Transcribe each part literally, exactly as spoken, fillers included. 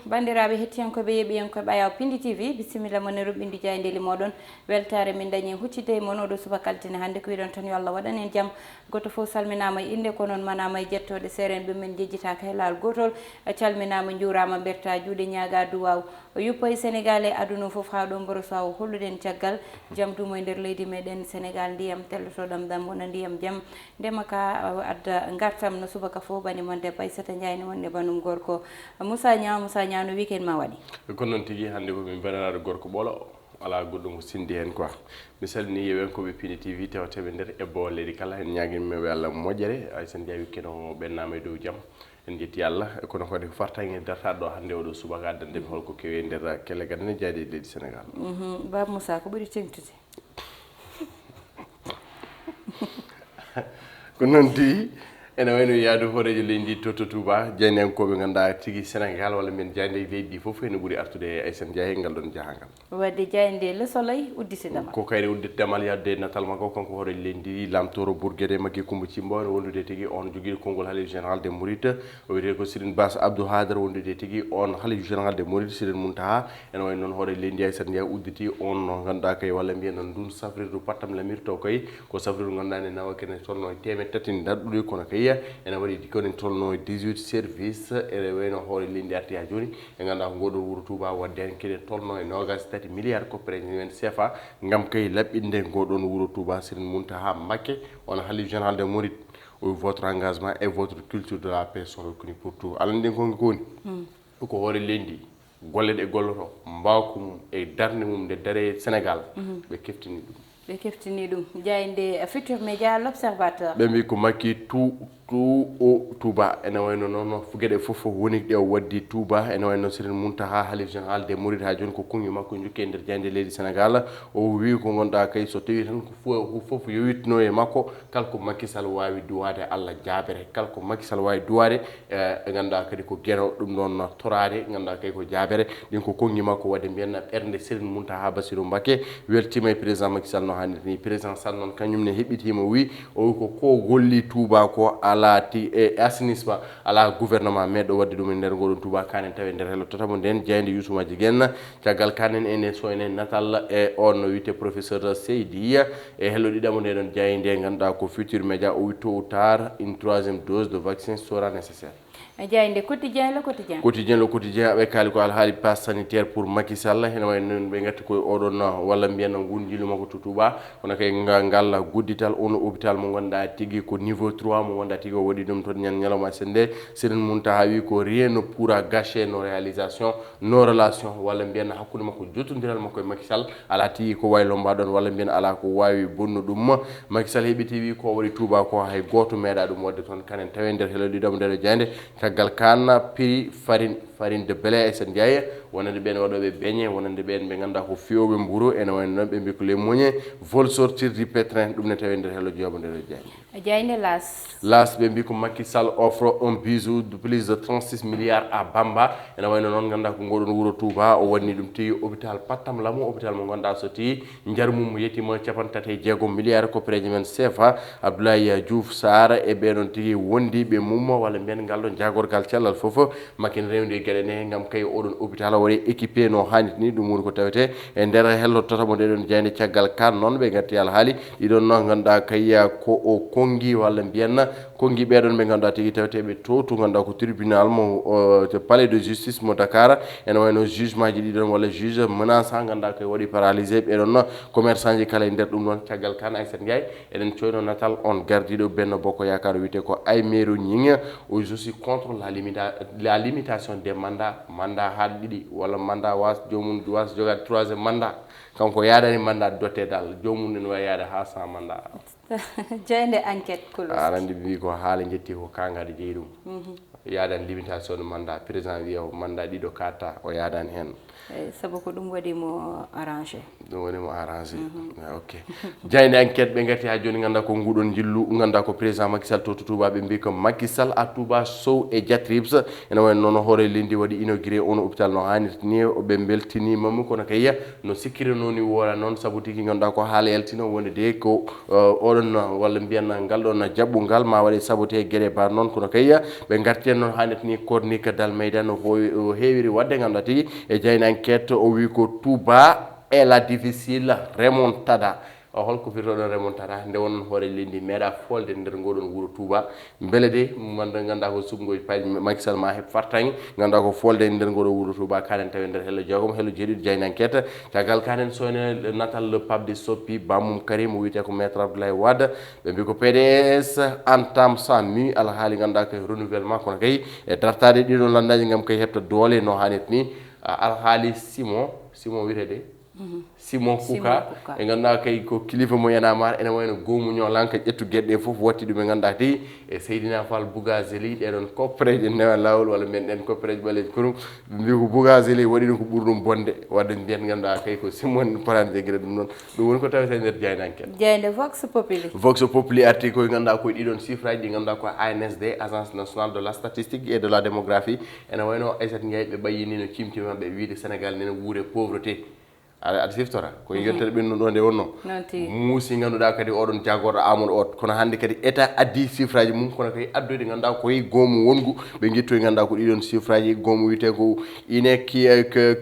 Banndiraaɓe hettiyankooɓe, yeeɓiyankooɓe Ayaw Pindi T V, bisimilla mon e ruɓɓindu jaayndeeli mooɗon. Weltaare min dañi huccitde e mon oɗo subaka altine hannde. Ko wiɗon tan, yo Allah waɗan en jam. Gooto fof salminaama e innde, ko noon manaama e jettooɗe. Seereen ɓe men njejjitaaka e laawol gootol. Calminaama, njuuraama, mbertaa juuɗe, ñaagaa duwaaw. O yuppa e Senegaal e aduna o fof, haa ɗo mboro sawo holluɗen caggal jam duumo e nder leydi meɗen Senegaal. Ndiyam telloto ɗam ɗam wona ndiyam jam. Ndema ka adda ngartam no subaka fof. Bani mon debbo Aissata Ndiaye ne wonde banum gorko Moussa Niang. Moussa Niang, no weekend ma waɗi? Ko noon tigi, hannde ko min mbananaaɗo gorko ɓolo, alaa goɗɗum ko sinndi heen quoi. Mi salmini yeeɓiyankooɓe Pindi T V tewteeɓe nder e boowal leydi kala. En ñaagii ɓe Allah moƴƴere. Aissata Ndiaye, weekend o ɓennaama e dow jam. En njetti Allah. Kono kadi ko fartaŋŋe dartaaɗo ɗo hannde oɗo subaka, addande ɓe holko kewi e nder kelle gandane jaaɗi e leydi Senegaal. Mhm. Baba Moussa, ko ɓuri teŋtude? Ko noon tigi, ene wayno yaadu hooreejo leydi ndi to, to Touba, jaayndiyankooɓe ngannduɗaa tigi Senegaal, walla mbiyen jaaynde leydi ndi fof, ene ɓuri artude e Aissata Ndiaye e ngal ɗoon jahangal. Wadde jaaynde Le Soleil udditi damal. Ko kayre udditi damal, yahde e natal makko, kanko hooreejo leydi ndi, Lamtooro Bourguédé Magui Coumba Thimbo, ene wondude tigi on jogiiɗo konngol Halif Général des Mourides, o wiyetee ko Serigne Bass Abdou Khadre, wondude tigi on Halif Général des Mourides, Serigne Mountakha. Ene wayi noon, hooreejo leydi ndi, Aissata Ndiaye, udditi on, no ngannduɗaa kay, walla mbiyen noon, ndun safrirdu pattam lamirto kay, ko safrirdu ngannduɗaa ne nawa kene tolno e teemeɗɗe tati darɗuɗi, kono kay ene waɗi kone tolno e dix-huit service. Ene wayno hooreejo leydi ndi arti haa jooni, e ngannduɗaa ko ngoɗon wuro Touba, wadde heen kene tolno e noogaas e tati milliards koppereeje men C F A, ngam kay laɓɓinde ngoɗon wuro Touba. Serigne Mountakha Mbacké, on Halif Général des Mourides, o wi: votre engagement et votre culture de la paix sont reconnus pour tout. Alan ɗen ko woni, ko hoore leydi ndi, golle ɗe golloto, mbaaku mum e darnde mum nde dare Senegaal, ɓe keftini ɗum. Ɓe keftini ɗum. Jaaynde Futur Média, L'Observateur. Ɓe mbi ko Macky tu, tu o Touba. Ene wayno noon, geɗe fof woni ɗe o waddi Touba. Ene wayno Serigne Mountakha, Halif Général des Mourides, haa jooni ko konngi makko jokki e nder jaaynde leydi Senegaal. O wi ko ngannduɗaa kay, so tawii tan ko fo-, ko fof yowitno e makko, kala ko Macky Sall waawi duwaade, Allah jaabere. Kala ko Macky Sall waawi duwaade, eh, ɓe ngannduɗaa kadi ko geno, ɗum ɗoon toraade, ngannduɗaa kadi ko jaabere. Ɗin ko konngi makko, wadde mbiyen ɓernde Serigne Mountakha Bassirou Mbacké weltiima e président Macky Sall no haanirta ni. Président Sall noon, kañum ne heɓɓitiima, o wi, o wi ko, ko golli Touba ko alaa ti-, e assainissement, alaa gouvernement meeɗo wadde ɗum e nder ngoɗon Touba. Kanen tawi e nder hello totamo nden, jaaynde Youssouma Jiguen. Caggal kanen ene so ene natal e on no wiyetee professeur Seydi. E hello ɗiɗamo nde ɗon jaaynde, ngannduɗaa ko Futur Média, o wi: tôt ou tard, une troisième dose de vaccin sera nécessaire. E jaaynde Quotidien, Le Quotidien. Quotidien, Le Quotidien, aɓe kaali ko alhaali pass sanitaire pour Macky Sall. Ene wayi noon ɓe ngatti koye oɗon, walla mbiyen ngun njillu makko to Touba. Kono kay nga-, ngal guddital, on hôpital mo ngannduɗaa tigi ko niveau trois, mo ngannduɗaa tigi o waɗi ɗum toon ñan ñalawma sende. Serigne Mountakha wi ko rien ne pourra gâcher nos réalisations, nos relations, walla mbiyen hakkunde makko, jottondiral makko e Macky Sall, alaa tigi ko waawi lomba ɗon, walla mbiyen alaa ko waawi bonnu ɗum. Macky Sall heɓiti wi ko waɗi Touba ko hay gooto meeɗa ɗum waɗde toon. Kanen tawi e nder hello ɗiɗamo nde ɗo jaaynde. Caggal kan, prix farine, farine de blé, Aissata Ndiaye, wonande ɓeen waɗooɓe beñe, wonande ɓeen ɓe ngannduɗaa ko fiyooɓe mburu, ene wayno noon ɓe mbi ko les meuniers veulent sortir du pétrin, ɗum ne tawi e nder hello ɗiɗamo nde ɗo jaaynde. Jaaynde L'As. L'As, ɓe mbi ko Macky Sall offre un bijou de plus de trente-six milliards à Bamba. Ene wayno noon, ngannduɗaa ko ngoɗon wuro Touba, o waɗni ɗum tigi hôpital pattam lamu, hôpital mo ngannduɗaa so tigi njar mum yettiima capanɗe tati e jeegom milliards koppereeje men C F A. Abdoulaye Diouf Sarr e ɓee ɗon tigi wondiiɓe mum, walla mbiyen ngal ɗon jaagorgal cellal fof, Macky ne rewndi e geɗe ɗe ngam kay oɗon hôpital o waɗi équipé no haanirta ni. Ɗum woni ko tawetee e nder hello totamo nde ɗon jaaynde. Caggal kan noon ɓe ngatti alhaali ɗiɗon no ngannduɗaa kay ko o konngi, walla mbiyen konngi ɓee ɗon ɓe ngannduɗaa tigi taweteeɓe to, to ngannduɗaa ko tribunal mo, o, to palais de justice mo Dakar. Ene wayno juge maji ɗiɗon walla juge menaçant ngannduɗaa kay waɗi paralysé ɓee ɗon commerçant ji kala e nder ɗum ɗon. Caggal kan, Aissata Ndiaye, eɗen coyno natal on gardiiɗo Benno Bokk Yaakaar, o wiyetee ko Aymérou Gningue. O: je suis contre la limita-, la limitation des mandats, mandat haaɗi ɗiɗi, walla mandat was, joomum was jogaade troisième mandat. Kanko yaadani mandat dotte dal, joomum ne wawi yaade haa sans mandat. Jaaynde Enquête, Koulouse. Aɗa anndi ɓe mbi ko haala jetti ko kangaade jeyi ɗum. Mhm. Yaadani limitation de mandat, président wiya o mandat ɗiɗo katta, o yaadani heen. Eyi, sabu ko ɗum waɗi mo arrangé. Ɗum waɗi mo arrangé. Mhm. Ah, ok. Jaaynde Enquête ɓe ngarti haa jooni, ngannduɗaa ko nguɗon njillu, ngannduɗaa ko président Macky Sall to, to Touba, ɓe mbi ko Macky Sall à Touba Sow et Diatribs. Ene wayno noon, hoore leydi waɗi inauguré on hôpital no haanirta ni, o ɓe mbeltiniima mo, kono kay no sikkirnoo ni woola noon, sabu tigi ngannduɗaa ko haala yaltino wonde de ko, eh, o ɗon walla mbiyan ngal ɗon jaɓɓungal ma waɗe sabote geɗe ba noon, kono kay ɓe ngarti en noon hannde ni kornik dal meydan o heewiri waɗde ngannduɗaa tigi e jayna enquête o wi ko Touba et la difficile remontada. O holko firtoɗon remontada nde wonnon hoore leydi meeɗa folde nder ngoɗon wuro Touba? Mbele de mande ngannduɗaa ko suɓngo paaji Macky Sall ma heɓ fartaŋŋe ngannduɗaa ko folde nder ngoɗo wuro Touba kanen tawi nder hello jeegom hello jeeɗiɗo jayna enquête. Caggal kanen soyne natal le pape de soppi bamum Karim o wiyete ko maître Abdoulaye Wade. Ɓe mbi ko P D S entame sa mue alhaali ngannduɗaa kay renouvellement kono kay e dartade ɗiɗon lanndaji ngam kay heɓta doole no hanirta ni. Alhaali Simon Simon wiyetede Simon Kuka e ngannduɗaa kay ko kilifa mo Y'en a marre ene wayno goomu ñoolanka ƴettu geɗe ɗe fof watti ɗum e ngannduɗaa tigi e Seydina Fall Bougazeli ɗeɗon koppereje ndewa lawol walla mbiyen ɗen koppereje ɓaleeje kurum. Ɓe mbi ko Bougazeli waɗi ɗum ko ɓuri ɗum bonde wadde mbiyen ngannduɗaa kay ko Simon parande gila ɗum noon. Ɗum woni ko tawete e nder jayna enquête. Jayde Vox Populi. Vox Populi arti koye ngannduɗaa koye ɗiɗon chiffre aji ɗi ngannduɗaa ko A N S D, Agence Nationale de la Statistique et de la Démographie. Ene wayno Aissata Ndiaye ɓe ɓayyinino cimti maɓɓe wiide Sénégal nene wuure pauvreté. Aɗa aɗa siftora ko yontere ɓennuɗo nde wonno. Noon tigi. Muusi ngannduɗaa kadi oɗon jagorɗo Amadou Hott kono hannde kadi état addi chiffre aji mum kono kadi addoyde ngannduɗaa koye goomu wonngu ɓe ngittoy ngannduɗaa ko ɗiɗon chiffre aji goomu wiyetee ko INEC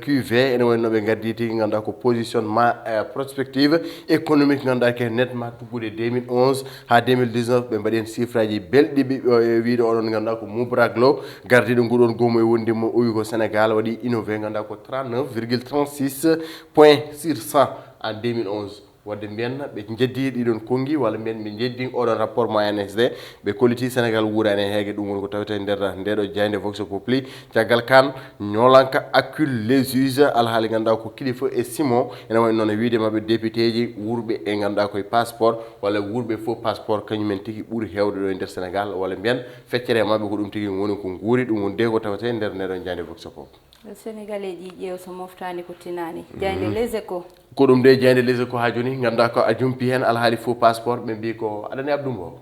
Q V ene wayno ɓe ngardi tigi ngannduɗaa ko positionnement prospective économique ngannduɗaa ke nettement tuggude deux mille onze haa deux mille dix-neuf ɓe mbaɗi heen chiffre aji belɗi ɓiɓɓe e wiyde oɗon ngannduɗaa ko Moubarak Lo gardiiɗo nguɗon goomu e wonndimmo o wi ko Sénégal waɗi innové ngannduɗaa ko trente-neuf virgule trente-six point sur cent en deux mille onze. Wadde mbiyen ɓe njeddi ɗiɗon konngi walla mbiyen ɓe njeddi oɗon rapport mo A N S D ɓe kolliti Sénégal wuurani e heege. Ɗum woni ko tawete nder ndeɗo jayde Vox Populi. Caggal kan ñoolanka accule les juges alhaali ngannduɗaa ko kilifa e Simon ene wayi noon e wiide maɓɓe député ji wuurɓe e ngannduɗaa koye passeport walla wuurɓe faux passeport kañumen tigi ɓuri heewde ɗo e nder Sénégal walla mbiyen feccere maɓɓe ko ɗum tigi woni ko nguuri. Ɗum woni de ko tawete nder ndeɗo jayde Vox Populi. Sénégalais ji ƴeew so moftaani ko tinaani. Jayde Les Échos. Ko ɗum de jayde Les Échos haa jooni ngannduɗaa ko a jumpi heen alhaali faux passeport ɓe mbi ko aɗani Abdou Mbow.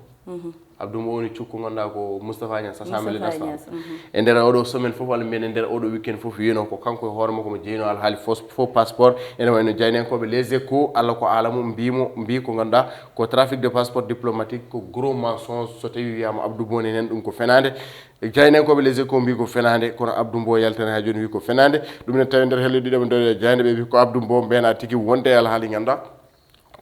Abdou Mbow woni cukko ngannduɗaa ko Moustapha Niass assemblée nationale. E nder oɗo semaine fof walla mbiyen e nder oɗo weekend fof wiyno ko kanko e hoore makko mo jeyno alhaali faux faux passeport ene wayno jaynenkooɓe Les Échos Allah ko aalamu mbimo mbi ko ngannduɗaa ko trafic de passeport diplomatique ko gros mensonge so tawi wiyama Abdou Mbow ne heen ɗum ko fenaande. Jaynenkooɓe Les Échos mbi ko fenaande kono Abdou Mbow yaltani haa jooni wi ko fenaande. Ɗum ne tawi nder hello ɗiɗo ɓe nder jayde ɓe mbi ko Abdou Mbow mbena tigi wonde e alhaali ngannduɗaa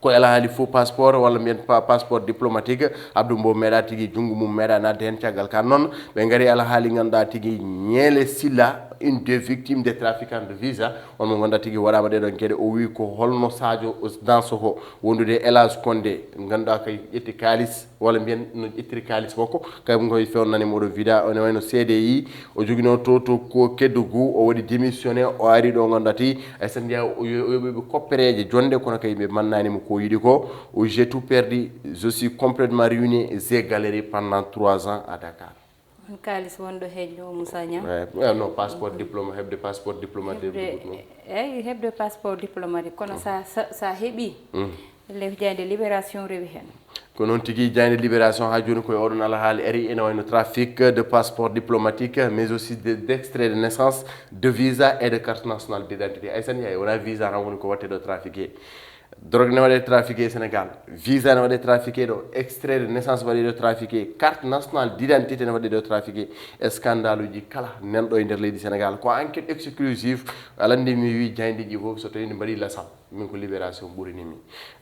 ko alhaali faux passeport walla mbiyen passeport diplomatique. Abdou Mbow meeɗa tigi junngo mum meeɗa nadde heen caggal kan noon ɓe ngari alhaali ngannduɗaa tigi Ñeele Silla une des victimes des trafiquants de visa on mo ngannduɗaa tigi waɗama ɗeɗon geɗe o wi ko holno Sadio Dansokho wondude e El Hadj Condé ngannduɗaa kay ƴetti kaalis walla mbiyen no ƴettiri kaalis makko kay mo koye fewnanima oɗo vida one wayno C D I o joguino to to ko Kédougou o waɗi démissionné o ari ɗo ngannduɗaa ti Aissata Ndiaye o yoɓiɓe koppereje jonde kono kay ɓe mannanimo ko yiɗi ko o j'ai tout perdu je suis complètement ruiné j'ai galéré pendant trois ans à Dakar. On kaalis wonɗo heñɗo o Moussa Niang. Eh, non passeport diplôme heɓde passeport diplomatique. Eyyi heɓde passeport diplomatique kono sa sa heɓi. Lefjande libération rewi heen. Ko noon tigi jayde libération haa jooni koye oɗon alhaali ari ene wayno trafic de passeport diplomatique mais aussi de d'extrait de naissance de visa et de carte nationale d'identité. Aissata Ndiaye wona visa tan woni ko watte ɗo trafiqué. Drogue ne waɗe trafiqué Sénégal, visa ne waɗe trafiqué ɗo, extrait de naissance waɗe ɗo trafiqué, carte nationale d'identité ne waɗe ɗo trafiqué. E scandale uji kala nanɗo e nder leydi Sénégal ko enquête exclusive alande mi wi jayde ji fof so tawi ne mbaɗi lasal. Min ko libération ɓurinimi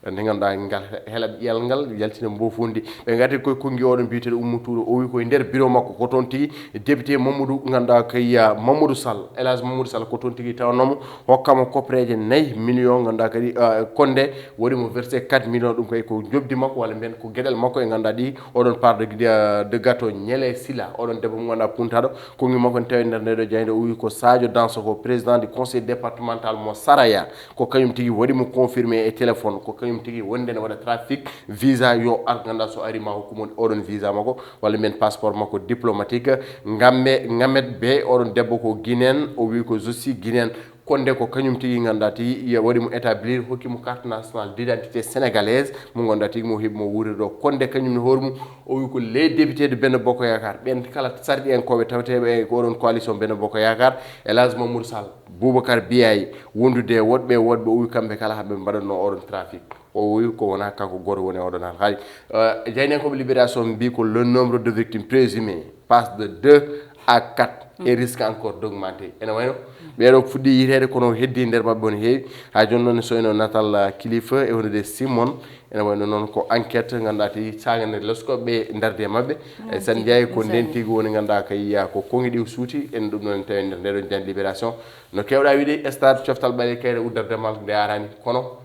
nde ngannduɗaa ngal helat ƴiyal ngal yaltina mbofundi ɓe ngarti koye konngi oɗo mbiyeteɗo Oumou Touré o wi koye nder bureau makko ko toon tigi député Mamadou ngannduɗaa kay Mamadou Sall El Hadj Mamadou Sall ko toon tigi tawannomo hokkama koppereje nayi million ngannduɗaa kadi Condé waɗi mo versé quatre million ɗum kay ko jobdi makko walla mbiyen ko geɗel makko e ngannduɗaa ɗi oɗon part de gâteau Ñele Sila oɗon debbo mo ngannduɗaa puntaɗo konngi makko ne tawi nder ndeɗo jayde o wi ko Sadio Dansokho président du conseil départemental mo Saraya. Ko kañum tigi waɗi mo confirmé e téléphone ko kañum tigi wonde ne waɗa trafic visa yo ar ngannduɗaa so ari ma hokku mon oɗon visa makko walla mbiyen passeport makko diplomatique. Ngamme ngamet be oɗon debbo ko guinéen o wi ko je suis guinéen. Konde ko kañum tigi ngannduɗaa tigi, waɗi mo établir, hokki mo carte nationale d'identité sénégalaise mo ngannduɗaa tigi mo heɓi mo wuurde ɗo. Konde kañum ne hoore mum, o wi ko les députés de Benno Bokk Yaakaar, ɓen kala sarɗiyankooɓe taweteeɓe e oɗon coalition Benno Bokk Yaakaar, El Hadj Mamoudou Sall, Boubacar Biaye, wondude e woɗɓe e woɗɓe, o wi kamɓe kala haɓe mbaɗatno oɗon trafic. O wi ko wona kanko gooto woni e oɗon haala. Hay, eh, jayniyankooɓe Libération mbi ko le nombre de victimes présumées passe de deux à quatre et risque encore d'augmenter. Ene wayno ɓeeɗo ko fuɗɗi yiteede, kono heddi nder maɓɓe on heewi. Haa jooni noon, so eno natal, eh, kilifa e wondude Simon, ene wayno noon ko enquête ngannduɗaa ti saagande lesko ɓe ndarde e maɓɓe. E San Ndiaye ko nden tigi woni ngannduɗaa kay yiya ko kongi ɗi suuti. En ɗum noon tawi nder ndeɗon jannde Libération. No keewɗaa wiide stade Coftal Ɓaleeri Kayre uddere damal nde arani, kono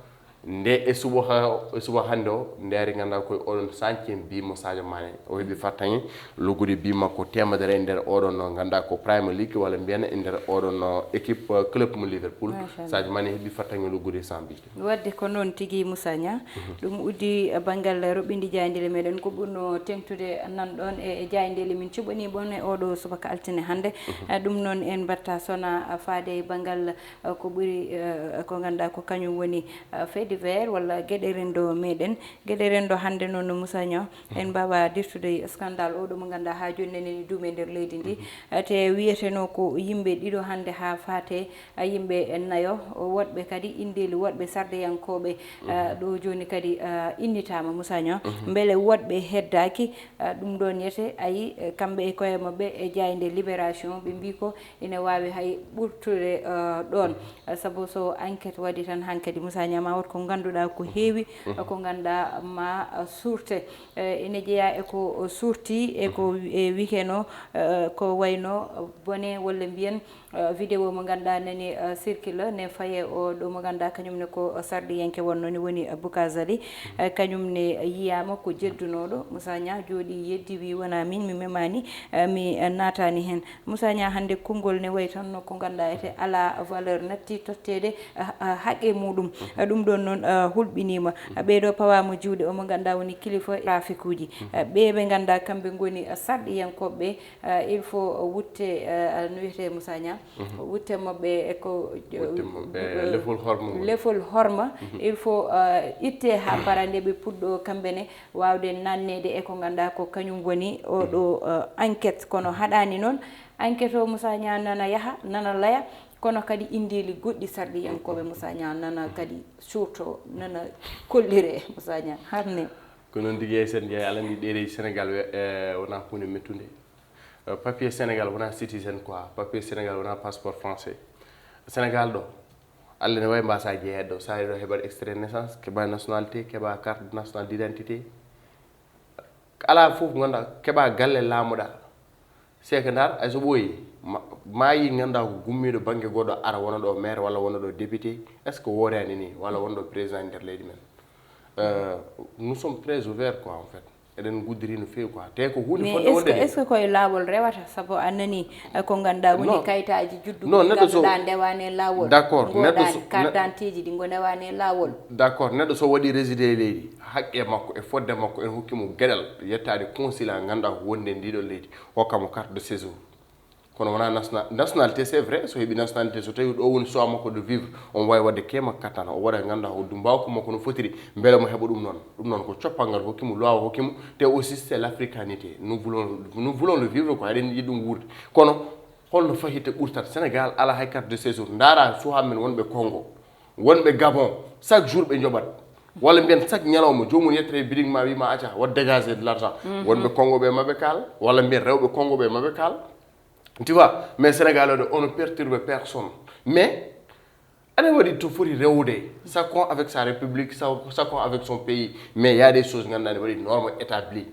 nde e suba ha, e suba hannde o, nde ari ngannduɗaa koye oɗon sañce mbi mo Sadio Mané. O heɓi fartaŋŋe luggude bi makko teemedere e nder oɗon no ngannduɗaa ko Premier League walla mbiyen e nder oɗon no équipe, eh, club mo Liverpool. Machallah. Sadio Mané heɓi fartaŋŋe luggude cent bi. Wadde ko noon tigi Moussa Niang. Ɗum uddi banngal roɓɓindi jaayndeele meɗen ko ɓurno teŋtude nan ɗon e, e jaayndeele min cuɓani mon e oɗo subaka altine hannde. Eh, ɗum noon en mbatta sona, eh, faade e banngal, eh, ko ɓuri, eh, ko ngannduɗaa ko kañum woni, eh, fait divers walla geɗe renndo meɗen. Geɗe renndo hannde noon no Moussa Niang, en mbaawa dirtude e scandale oɗo mo ngannduɗaa haa jooni nani duume nder leydi ndi. Eh, te wiyeteno ko yimɓe ɗiɗo hannde haa faate a yimɓe nayo, woɗɓe kadi inndeli, woɗɓe sardeyankooɓe, ah, ɗo jooni kadi, ah, innitaama, Moussa Niang. Mbele woɗɓe heddaaki, ah, ɗum ɗoon yete, ayi, eh, kamɓe e koye maɓɓe e jaaynde Libération, ɓe mbii ko ine waawi hay ɓurtude, ah, ɗoon. Ah, sabu so enquête waɗi tan hankadi, Moussa Niang, ma wood ko ngannduɗaa ko heewi, ah, ko ngannduɗaa ma, ah, suurte. Eh, ene jeyaa e ko suurti, e ko wi-, e wiyeteno, eh, ko wayno bone walla mbiyen, eh, vidéo mo ngannduɗaa nani, eh, circule ne faye o ɗo mo ngannduɗaa kañum ne ko sarɗiyanke wonno ni woni, eh, Boukazali. Eh, kañum ne yiyaama ko jeddunooɗo, Moussa Niang jooɗi yeddi wi wonaa min mi memaani, eh, mi, eh, naataani heen. Moussa Niang hannde konngol ne wayi tan no ko ngannduɗaa ete alaa valeur natti totteede, ah, ah, haqqe muɗum. Ah, ɗum ɗoon noon, ah, hulɓiniima. Ah, ɓeeɗo pawaama juuɗe, omo ngannduɗaa woni kilifa trafic uji. Ah, ɓe ɓe ngannduɗaa kamɓe ngoni, ah, sarɗiyankooɓe, ah, il faut, ah, wutte, ah, no wiyetee Moussa Niang? Wutte maɓɓe e ko, wutte maɓɓe, eh, lefol horma ngol. Lefol horma. Il faut, ah, itte haa mbara nde ɓe puɗɗo kamɓe ne waawde nanneede e ko ngannduɗaa ko kañum woni oɗo, ah, enquête. Kono haɗaani noon, enquête o Moussa Niang nana yaha, nana laya, kono kadi indeeli goɗɗi sarɗiyankooɓe Moussa Niang nana kadi surto, nana kollire Moussa Niang. Harne. Ko noon tigi, e sen jeeyi, aɗa anndi ɗereji Sénégal, we-, eh, wonaa huunde mettunde. Eh, papier Sénégal wonaa citizen quoi, papier Sénégal wonaa passeport français. Sénégal ɗo, Allah ne wawi mbasa jeeyade ɗo, sa ari ɗo heɓat extrait naissance, keɓa nationalité, keɓa carte nationale d'identité. Alaa fof ngannduɗaa, keɓa galle laamoɗa. C'est que ndaar, ay so ɓooyi, ma, maayi ngannduɗaa ko gummiiɗo bannge goɗɗo ara wona ɗo maire walla wona ɗo député, est-ce que woodani ni, walla wona ɗo président nder leydi men? Euh, nous sommes très ouverts quoi, en fait. Eɗen nguddiri no feewi quoi. Te ko huunde mais fotde est-ce wonde que, de. Est-ce que koye laawol rewata? Sabu a nani, eh, ko ngannduɗaa woni non. Kayitaaji juddu non, ɗi neɗɗo so ngannduɗaa ndewaani e laawol. D'accord, neɗɗo so, ngooɗaani, ne- carte d'identité ji ɗi ngo newaani e laawol. D'accord, neɗɗo so waɗi résidé e leydi, haqqe makko e fotde makko, en hokki mo geɗal yettaade consulat ngannduɗaa ko wonde e ndiɗo leydi, hokka mo carte de séjour. Kono wonaa national-, nationalité, c'est vrai, so heɓi nationalité, so tawi ɗo woni choix makko de vivre, on wawi waɗde keema kattan, o waɗa ngannduɗaa o du mbawka makko no fotiri, mbele mo heɓa ɗum noon. Ɗum noon ko coppal ngal hokki mo, loi o hokki mo, te aussi c'est l'africanité. Nous voulons, nous voulons le vivre quoi, eɗen yiɗi ɗum wuurde. Kono holno fayirta ɓurtat? Sénégal alaa hay carte de séjour. Ndaara suwaaɓe men wonɓe Congo, wonɓe Gabon, chaque jour ɓe njoɓat. Walla mbiyen chaque ñalawma, joomum yettere birig ma, wima acca, waɗ dégager de l'argent. Wonɓe Congo ɓe maɓe kaal, walla mbiyen rewɓe Congo ɓe maɓe kaal. Tu vois, mais Sénégal o de, on ne perturbe personne. Mais aɗa waɗi to foti rewde, chacun avec sa république, cha-, chacun avec son pays, mais il y a des choses ngannduɗaa ne waɗi norme établi.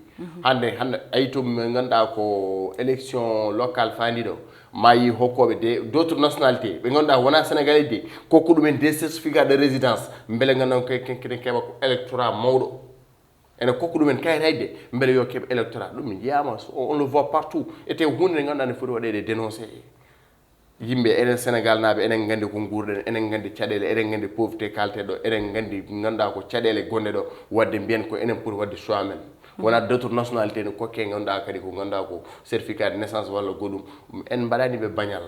Hannde, hannde ayi to ɓe ngannduɗaa ko élection locale faandiɗo, ma yi hokkooɓe de, d'autres nationalités, ɓe ngannduɗaa wonaa sénégalais de, kokku ɗumen des certificats de résidence, mbele ngannduɗaa ko ke-, ke-, keɗen keɓa ko électorat mawɗo. Ene kokku ɗumen kayitaji de, mbele yo keɓ électorat. Ɗum min njiyaama, so, on le voit partout. Ete huunde nde ngannduɗaa ne foti waɗeede dénoncé. Yimɓe, enen Sénégal naaɓe, enen nganndi ko nguurɗen, enen nganndi caɗeele, enen nganndi pauvreté kaalteɗo, enen nganndi ngannduɗaa ko caɗeele gonɗe ɗo, waɗde mbiyen ko enen poti waɗde choix men. Wonaa d'autres nationalités ne kokke ngannduɗaa kadi ko ngannduɗaa ko certificat de naissance walla goɗɗum. En mbaɗani ɓe bañal.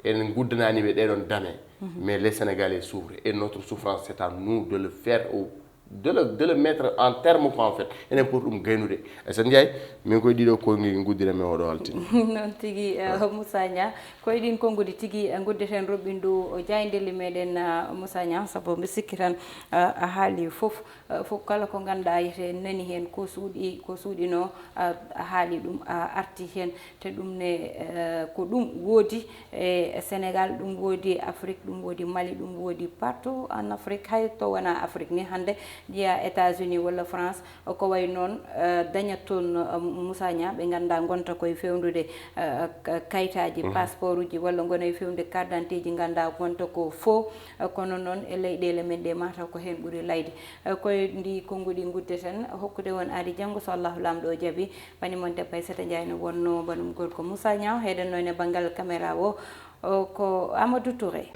Enen guddanaani ɓe ɗeɗon dame. Mais les Sénégalais souffrent et notre souffrance, c'est à nous de le faire au de le, de le mettre en terme, quoi, en fait. Enen pour ɗum gaynude. Aissata Ndiaye, min koye ɗiɗo konnguɗi guddira men oɗo altine. Noon tigi, eh, Moussa Niang. Koye ɗin konnguɗi tigi, eh, guddeten roɓɓindu o jaayndelli meɗen, eh, Moussa Niang, sabu mbi sikki tan, eh, a haali fof, eh, fof kala ko ngannduɗaa yete nani heen ko suuɗi, ko suuɗinoo, a, a haali ɗum, a arti heen. Te ɗum ne, eh, ko ɗum woodi e Sénégal, ɗum woodi Afrique, ɗum woodi Mali, ɗum woodi partout en Afrique, hay to wona Afrique ni hannde, njiya États-Unis walla France, ko way noon, eh, dañat toon, eh, Moussa Niang, ɓe ngannduɗaa ngonta koye fewndude, eh, ka-, kayitaaji, passeport uji, walla ngona e fewnde carte d'identité ji, ngannduɗaa ngonta ko faux, eh, kono noon e leyɗeele men ɗe mataw ko heen ɓuri layde. Eh, koye ndi konnguɗi guddeten, hokkude on aadi janngo so Allahu Laamɗo o jaɓi. Bani mon debbo Aissata Ndiaye no wonno banum gorko Moussa Niang, heɗen noon e banngal caméra o, o ko Amadou Touré.